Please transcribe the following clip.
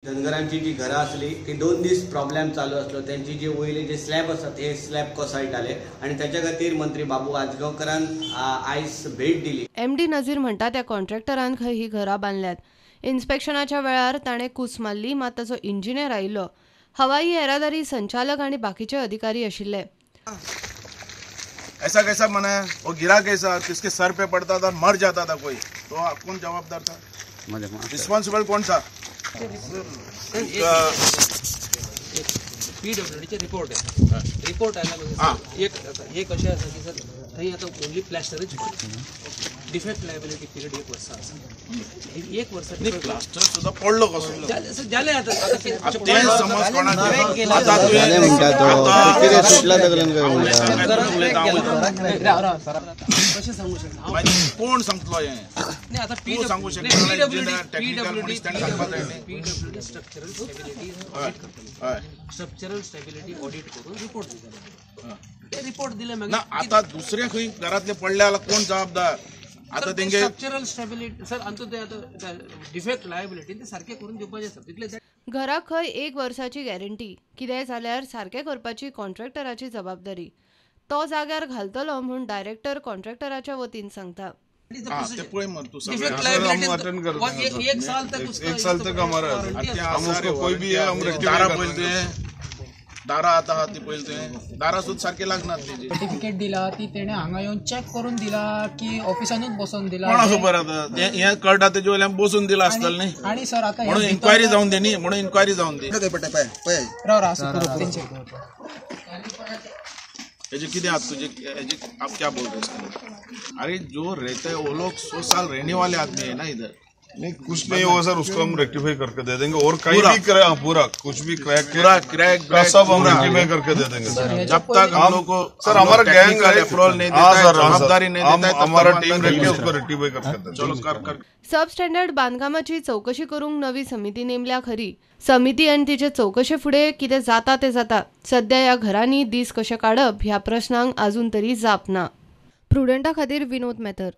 धनगरांची जी घरां आसली ती 2 दीस प्रॉब्लेम चालू आसलो. त्यांची जी वयले जे स्लॅब आसा ते स्लॅब कोसळटाले आनी ताच्या खातीर मंत्री बाबू आजगांवकरान आयज भेट दिली. एमडी नझीर म्हणटा त्या कॉन्ट्रॅक्टरान खंय ही घरां बांदल्यात. इन्स्पेक्शनाच्या वेळार ताणें कूस मारली, मात ताचो इंजिनियर आयिल्लो. हवाई येरादारी संचालक आनी बाकीचे अधिकारी आशिल्ले. ऐसा कैसा मना, वो गिरा कैसा, किसके सर पे पड़ता था, मर जाता था कोई, तो कौन जवाबदार था, रिस्पॉन्सिबल कौन था? पीडब्ल्यूडीचे रिपोर्ट आहे, रिपोर्ट आयला एक एक अशें आसा की सर थंय आतां ओनली प्लास्टरच डिफेक्ट लायबिलिटी पिरियड 1 वर्सा आसा. 1 वर्सा प्लास्टर सुद्दां पडलो कसो जालें आतां. कशें सांगू शकता कोण सांगतलो हें? नाही आता सांगू शकता पीडब्ल्यूडी स्ट्रक्चरल स्टेबिलिटी ऑडिट करतले, स्ट्रक्चरल स्टेबिलिटी ऑडिट करून रिपोर्ट दितले. ते रिपोर्ट दिले मागीर ना आता दुसरे खंय घरातले पडले जाल्यार कोण जबाबदार? आता तेंगे स्ट्रक्चरल स्टेबिलिटी सर आमचो ते आतां डिफेक्ट लायबिलिटी ते सारकें करून दिवपाचें आसा तितलें. घराक खंय 1 वर्साची गॅरंटी, कितेंय जाल्यार सारकें करपाची कॉन्ट्रॅक्टराची जबाबदारी. तो जाग्यार घालतलो म्हूण डायरेक्टर कॉन्ट्रॅक्टराच्या वतीन सांगता. एक साल तक हमारा कोई भी है, हम दारा पळयले तुवें, दारा आता आहा ती पळयले तुवें, दारा सुद्दां सारकी लागना. सर्टिफिकेट दिला ती तेणे हांगा येवन चॅक करून दिला की ऑफिसानूच बसोन दिला, कोणा खबर आतां हें कळटा तेजे वयल्यान बसून दिला आसतलें न्ही. आनी सर आतां म्हणून इन्क्वायरी जावन दी न्ही, म्हणून इन्क्वायरी जावन दी. ये कितें आप तुझे आप क्या बोल रहे हैं? अरे जो रहते हैं वो लोग 100 साल रहने वाले आदमी है ना इधर. नहीं कुछ नहीं होगा सर, उसको हम रेक्टिफाई करके दे देंगे. और कहीं भी क्रैक पूरा कुछ भी क्रैक पूरा क्रैक सब हम रेक्टिफाई करके दे देंगे सर. जब तक हम लोग को सर हमारा गैंग अप्रूवल नहीं देता है, जवाबदारी नहीं देता है, हमारा टीम रख के उसको रेक्टिफाई करके दे. चलो कर. सब स्टँडर्ड बांदकामाची चौकशी करूंक नवी समिती नेमल्या खरी. समिती आनी तिचे चौकशे फुडें कितें जाता तें जाता. सद्या ह्या घरांनी दीस कशे काडप ह्या प्रश्नांक अजून तरी जाप ना. प्रुडंटा खातीर विनोद मेहतर.